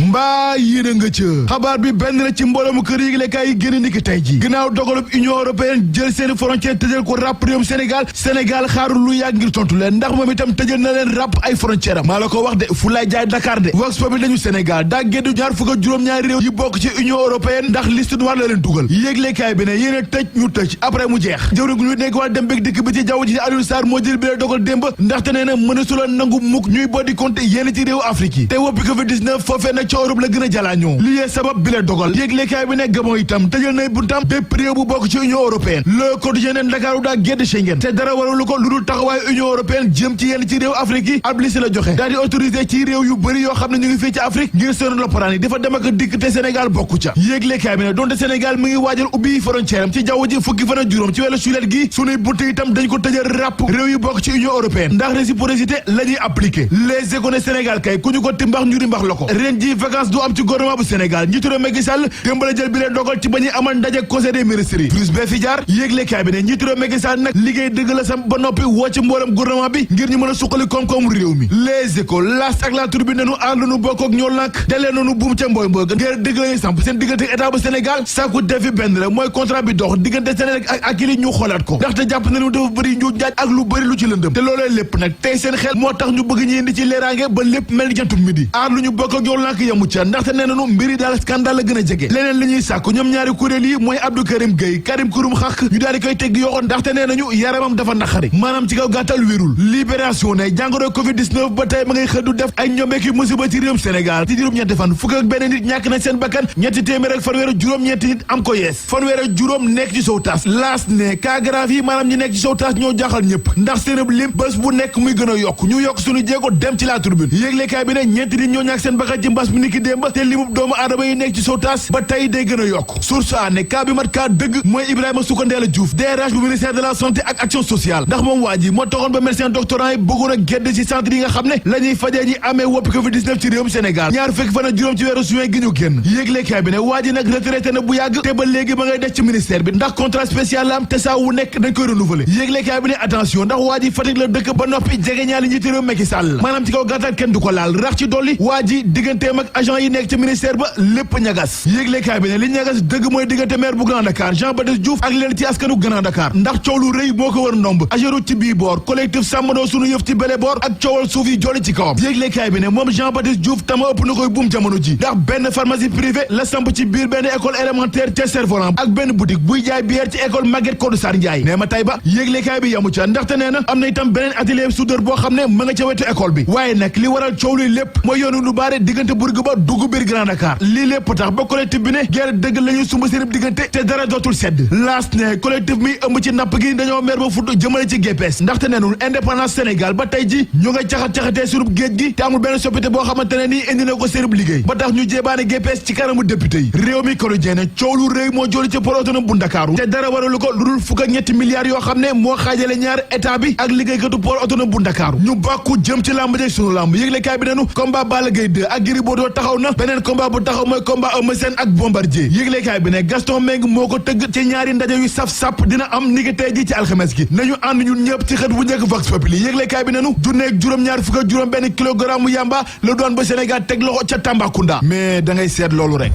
mbaa yéen a nga ca xabaar bi benn la ci mbooloomu kër yëglekaay yi génn ni ki tey ji ginnaaw dogalub Union européenne jël seeni frontière tëjal ko ràpp réewum Sénégal xaarul lu yàgg ngir tontu leen ndax moom itam tëjal na leen ràpp ay frontière am maa la ko wax de fu lay jaay Dakar de vox populi lañu Sénégal daa géddu ñaar fukk ak juróom-ñaari réew yi bokk ci Union européenne ndax liste noire la leen dugal yëglekaay bi ne yéen a tëj ñu tëj après mu jeex jëwriñ ñu nekk wàl dem bég dikk bi ci jaww ji Aliou Sarr moo jël bi la dogal démb ndaxte nee na mënasula nangu mukk ñuy boddi compte yénn ci réew Afrique yi te woppi Covid-19 foofee nag ca Europe la gën a jalaañoo li sabab bi la dogal yëglekaay bi ne Gabon itam tëjal nay buntam bépp réew bu bokk ci Union européenne le quotidien ne Ndakaaru daa gedd Schengen te dara waralu ko lu dul taxawaayu Union européenne jëm ci yenn ci réew Afrique yi ab liste la joxe daal di autorisé ci réew yu bëri yoo xam ne ñu ngi fii ci Afrique ngir seen lopparaan yi dafa dem ak dikk te Sénégal bokku ca yëglekaay bi ne donte Sénégal mi ngi waajal ubbi frontière am ci jaww ji fukki fan ak juróom ci weeru sulet gi sunuy bunt itam dañ ko tëjal ràpp réew yu bokk ci Union européenne ndax réciprocité la ñuy appliqué les économies Sénégal kay ku ñu ko timbax ñu di mbax la ko ren ji vacances du am ci gouvernement bu Sénégal njiitu réew Macky Sall démb la jël bi leen dogal ci ba ñuy amal ndaje conseil des ministres yi plus bee fi jaar yéeglekaay bi ne njiitu réew Macky Sall nag liggéey dëgg la sam ba noppi woo ci mboolam gouvernement bi ngir ñu mën a suqali koom-koomu réew mi les écoles las ak la Tribune nañu ànd nu bokk ak ñoo lànk dalee nañu buum ca mbooy mbooy ngir dëgg la ñuy samp seen diggante état bu Sénégal sàkku defi benn rek mooy contrat bi dox diggante Sénégal ak li ñu xoolaat ko ndaxte jàpp nañu dafa bëri ñu jaaj ak lu bëri lu ci lëndëm te loolee lépp nag tey seen xel moo tax ñu bëgg ñu indi ci leeraange ba lépp mel ni jantum midi aar lu ñu bokk ak ñoo lànk yamu ca ndaxte nee nañu mbiri daal scandale la gën a jege leneen li ñuy sàkku ñoom ñaari kuréel yi mooy Abdou Karim Gueye Karim Kurum Xaq ñu daal di koy tegg yoxoon ndaxte nee nañu yaramam dafa naqari maanaam ci kaw gàttal wérul libération ne jàngoro Covid-19 ba tey ma ngay xëddu def ay ñombeeki musiba ci réewum Sénégal ci juróom-ñetti fan fukk ak benn nit ñàkk na seen bakkan ñetti téeméer ak fanweer ak juróom-ñetti nit am ko yees fanweer ak juróom nekk ci sow taas laas ne cas grave yi maanaam ñi nekk ci sow taas ñoo jaaxal ñëpp ndax seen lim bés bu nekk muy gën a yokk ñu yokk suñu jéego dem ci la Tribune yéeglekaay bi ne ñeenti nit ñoo ñàkk seen bakkan ci mbas mi niki démb te limub doomu aadama yi nekk ci sow taas ba tey day gën a yokk source a ne cas bi mat cas dëgg mooy Ibrahima Soukandeela Diouf DRH bu ministère de la santé ak action sociale ndax moom waa ji moo taxoon ba médecin doctorant yi bëggoon a gedd ci centre yi nga xam ne la ñuy fajee ñi amee woppi Covid-19 ci réewum Sénégal ñaar fekk fan ak juróom ci weeru juin gi ñu génn yéeglekaay bi ne waa ji nag retraité na bu yàgg te ba léegi ba ngay def ci ministère bi ndax contrat spécial la am te saa wu nekk dañ koy renouveler yéeglekaay bi ne attention ndax waa ji Fatick la dëkk ba noppi jege ñaali njiitu réew Macky Sall maanaam ci kaw gàttal kenn du ko laal rax ci dolli waa ji digganteem ak agent yi nekk ci ministère ba lépp ñagas yéeglekaay bi ne li ñagas dëgg mooy diggante maire bu Grand Dakar Jean Baptiste Diouf ak leen ci askanu Grand Dakar ndax coow lu rëy moo ko war ndomb agéro ci bii boor collectif sàmmandoo sunu yëf ci bele boor ak coowal suuf yi joli ci kawam yéeglekaay bi ne moom Jean Baptiste Diouf tama ëpp na koy buum jamono ji ndax benn pharmacie privée la samp ci biir benn école élémentaire ca Cerf-Volant ak benn boutique buy jaay bière ci école Maguette Kodou Sarr Ndiaye nee ma tay ba yéeglekaay bi yamu ca ndaxte nee na am na itam beneen atelier soudeur boo xam ne ma nga ca wetu école bi waaye nag li waral coow li lépp mooy yoonu lu baare diggante Bourguiba dugg biir Grand Dakar lii lépp tax ba collectif bi ne guerre dëgg la ñuy sumb seen diggante te dara dootul sedd laas ne collectif mi ëmb ci napp gi dañoo mer ba fudd jëmale ci GPS ndaxte neenul indépendance Sénégal ba tey ji ñu nga caxat-caxatee surub géej gi te amul benn soppite boo xamante ne nii indi na ko seenub liggéey ba tax ñu jébaane GPS ci kanamu député yi réew mi quotidien ne coow lu rëy moo joli ci port autonome bu Ndakaaru te dara waralu ko lu dul fukk ak ñetti milliards yoo xam ne moo xaajale ñaar état bi ak liggéeykatu port autonome bu Ndakaaru ñu bàkku jëm ci làmb jeeg sunu làmb yëglekaay bi nenu combat Balla Gaye 2 ak Gris Bordeaux taxaw na beneen combat bu taxaw mooy combat Eumeu Sène ak Bombardier yëglekaay bi ne Gaston Mbengue moo ko tëgg ci ñaari ndaje yu saf-sap dina am niki tey ji ci alxames gi nañu ànd ñun ñëpp ci xët bu njëkk Vox Populi yëglekaay bi nenu junneeg juróom-ñaar fukk ak juróom benn kilogramme yamba la doon ba Sénégal teg loxo ca Tambacounda mais da ngay seet loolu rek